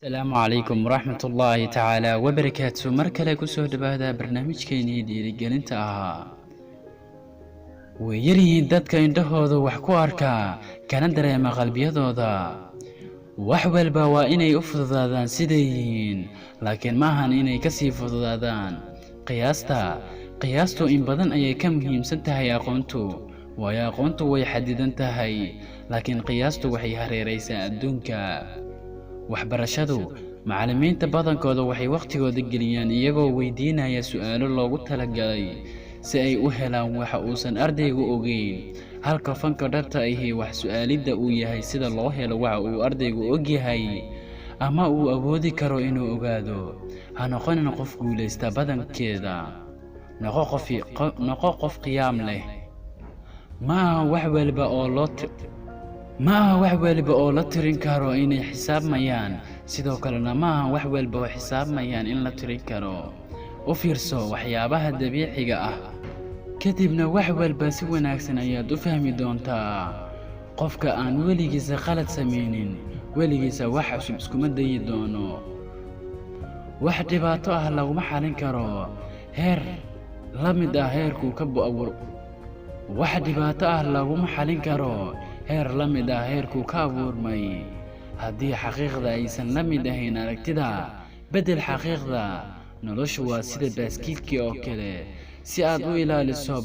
Asalaamu calaykum waraxmatullaahi tacaala wabarakaatu. Mar kale kusoo dhawaada barnaamijkeenii dhiirigelinta ahaa. Way yaryihiin dadka indhahooda wax ku arka kana dareema qalbiyadooda. Wax walba waa inay u fududaadaan siday yihiin, laakiin maahan inay kasii fududaadaan. Qiyaasta, qiyaastu in badan ayay ka muhiimsan tahay aqoontu, waayo aqoontu way xadidan tahay, laakiin qiyaastu waxay hareeraysaa adduunka. Waxbarashadu, macallimiinta badankooda waxay wakhtigooda geliyaan iyagoo weydiinaya su'aalo loogu talagalay si ay u helaan waxa uusan ardaygu ogeyn, halka fanka dhabta ahi wax su'aalidda uu yahay sida loo helo waxa uu ardaygu ogyahay ama uu awoodi karo inuu ogaado. Ha noqonin qof guulaysta badankeeda, noqo qof qiyaam leh. Ma aha wax waliba oo la tirin karo inay xisaabmayaan, sidoo kalena ma aha wax walba oo xisaabmayaan in la tirin karo. U fiirso waxyaabaha dabiiciga ah, kadibna wax walba si wanaagsan ayaad u fahmi doontaa. Qofka aan weligiisa qalad samaynin weligiisa wax cusub iskuma dayi doono. Wax dhibaato ah laguma xalin karo heer la mid ah heerkuu ka abuur Wax dhibaato ah laguma xalin karo heer la mid ah heerkuu ka abuurmay. Haddii xaqiiqda aysan la mid ahayn aragtida, beddel xaqiiqda. Noloshu waa sida baaskiilkii oo kale. Si aad u ilaaliso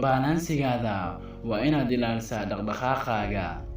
balansigaada, waa inaad ilaalisaa dhaqdhaqaaqaaga.